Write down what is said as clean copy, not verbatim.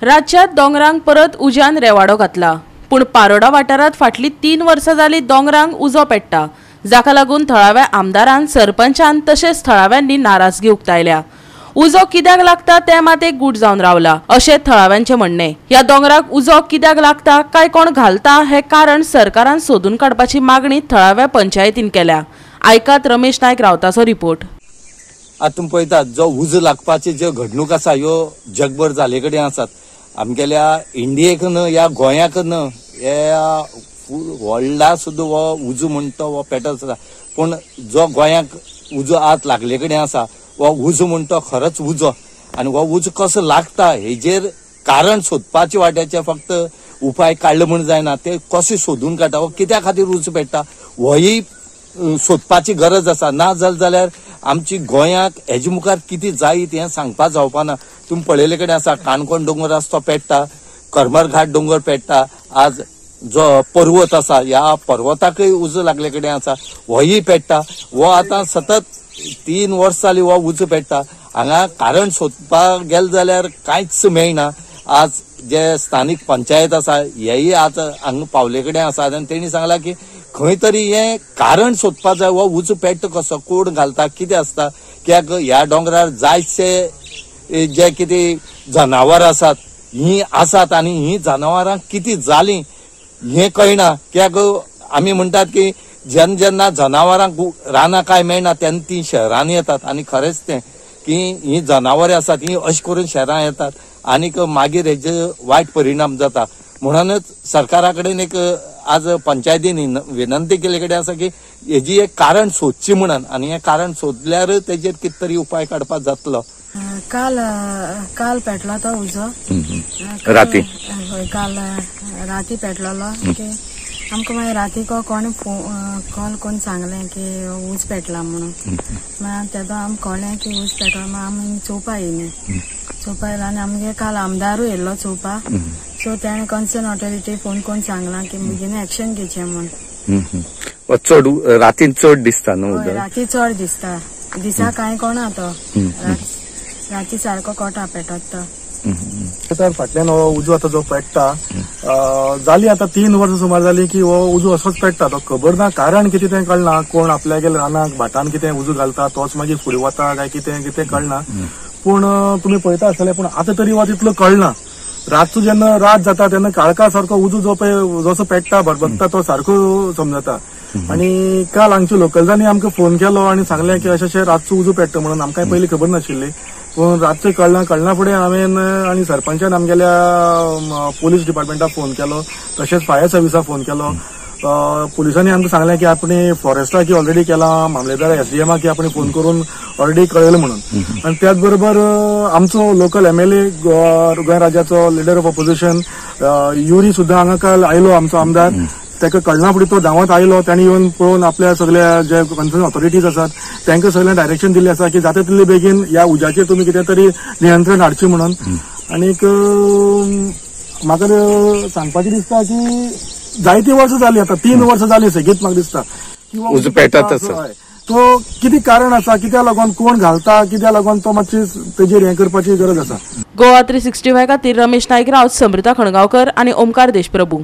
राज्यात दोंगरांक परत उज्यान रेवाडो घातला, पूण पारोडा वाठारांत फाटली 3 वर्सां जाली दोंगरांक उजो पेट्टा, जाका लागून थळाव्या आमदारान, सरपंचान तशेंच थळाव्यांनी नाराजगी उक्तायल्या. उजो कित्याक लागता तें मात एक गूट जावन रावला अशें थळाव्यांचें म्हणणें. ह्या दोंगराक उजो कित्याक लागता, काय कोण घालता हें कारण सरकारान सोदून काडपाची मागणी थळाव्या पंचायतीन केल्या. आयकात रमेश नायक रावताचो रिपोर्ट. आतां तुमी पळयतात जो उजो लागपाची ज्यो घडणूक आसा ह्यो जगभर जाले कडेन आसात. आमगेल्या इंडियेक न्हय, ह्या गोंयाक न्हय, ह्या व्हडला सुद्दां हो उजो म्हणटा हो पेटत आसा. पूण जो गोंयाक उजो आज लागले कडेन आसा हो उजो म्हणटा खरोच उजो, आनी हो उजो कसो लागता हेजेर कारण सोदपाचे वाट्याचे फक्त उपाय काडले म्हूण जायना, ते कशें सोदून काडटा, हो कित्या खातीर उजो पेट्टा होय सोदपाची गरज आसा. ना जालें जाल्यार आमची गोंयाक हेजे मुखार कितें जायत हें सांगपाक जावपा ना. तुमी पळयले कडेन आसा, काणकोण दोंगर आसा तो पेट्टा, करमर घाट दोंगर पेट्टा, आज जो पर्वत आसा ह्या पर्वताकय उजो लागले कडेन आसा होय पेट्टा. हो आतां सतत 3 वर्सां जाली हो उजो पेट्टा. हांगा कारण सोदपाक गेले जाल्यार कांयच मेळना. आज जे स्थानीक पंचायत आसा हेय आज हांगा पावले कडेन आसा आनी तेणी सांगलां की खंय तरी हें कारण सोदपाक जाय, हो उजो पेट्टा कसो, कोण घालता, कितें आसता. कित्याक ह्या दोंगरार जायतशे जे कितें जनावर आसात हीं आसात आनी हीं जनावरां कितें जालीं हें कळना. कित्याक आमी म्हणटात की जेन्ना जेन्ना जनावरांक रानां कांय मेळना तेन्ना तीं शहरांनी येतात, आनी खरेंच तें की हीं जनावरां आसात हीं अशें करून शहरां येतात आनीक मागीर हेजे वायट परिणाम जाता. म्हणूनच सरकारा कडेन एक आज पंचायतीन विनंती केल्ले कडेन आसा की हेजी एक कारण सोदची म्हणून, आनी हें कारण सोदल्यार तेजेर कितें तरी उपाय काडपाक जातलो. काल काल पेटलो तो उजो राती, काल राती पेटलेलो की आमकां मागीर राती कोण कॉल करून सांगलें की ऊज पेटला म्हणून. मागीर तेदो आमकां कळ्ळें की ऊज पेटला, मागीर आमी चोवपा येयली. चोवपा येयला आनी आमगे काल आमदारूय येयल्लो चोवपा. सो तेणें कन्सर्न ऑथॉरिटी फोन करून सांगलां की बेगीन एक्शन घेवचें म्हूण. चड रातीन चड दिसता न्हू? राती चड दिसता, दिसा कांय कोणा तो राती सारको कोटा पेटत तो. तर फाटल्यान हो उजो आतां जो पेट्टा जाली आतां 3 वर्सां सुमार जाली की हो उजो असोच पेट्टा. तो खबर ना कारण कितें तें कळना, कोण आपल्यागेर रानाक भाटान कितें उजो घालता तोच मागीर फुडें वता काय कितें कितें कळना. पूण तुमी पळयता आसतले, पूण आतां तरी हो तितलो कळना. रातचो जेन्ना रात जाता तेन्ना काळखा सारको उजो जो पळय जसो पेट्टा भरभरता तो सारको समजता. आनी काल हांगच्या लोकल्सांनी आमकां फोन केलो आनी सांगलें की अशें अशें रातचो उजो पेट्टा म्हणून. आमकां पयलीं खबर नाशिल्ली, पूण रातचें कळना कळना फुडें हांवें आनी सरपंचान आमगेल्या पोलीस डिपार्टमेंटाक फोन केलो, तशेंच फायर सर्विसाक फोन केलो. पुलिसांनी आमकां सांगलें की आपणे फॉरेस्टाक ऑलरेडी केलां, मामलेदार एसडीएमाक आपणे फोन करून ऑलरेडी कळयलें म्हणून. आनी त्याच बरोबर आमचो लोकल एमएलए गोंय राज्याचो लिडर ऑफ ऑपोजिशन युरी सुद्दां हांगा काल आयलो, आमचो आमदार. ताका कळना फुडें तो धांवत आयलो, ताणें येवन पळोवन आपल्या सगळ्या जे कन्सर्न ऑथॉरिटीज आसात तांकां सगळ्यांक डायरेक्शन दिल्लें आसा की जाता तितले बेगीन ह्या उज्याचेर तुमी कितें तरी नियंत्रण हाडचें म्हणून. आनीक म्हाका सांगपाचें दिसता की जायतीं वर्सां जालीं आतां 3 वर्सां जालीं सेगीत म्हाका दिसता उजो पेटत आसा. तो कितें कारण आसा, कित्याक लागून कोण घालता, कित्याक लागून तो मातशी तेजेर हें करपाची गरज आसा. गोवा 365 खातीर रमेश नायक रावत, समृता खणगांवकर आनी ओमकार देशप्रभू.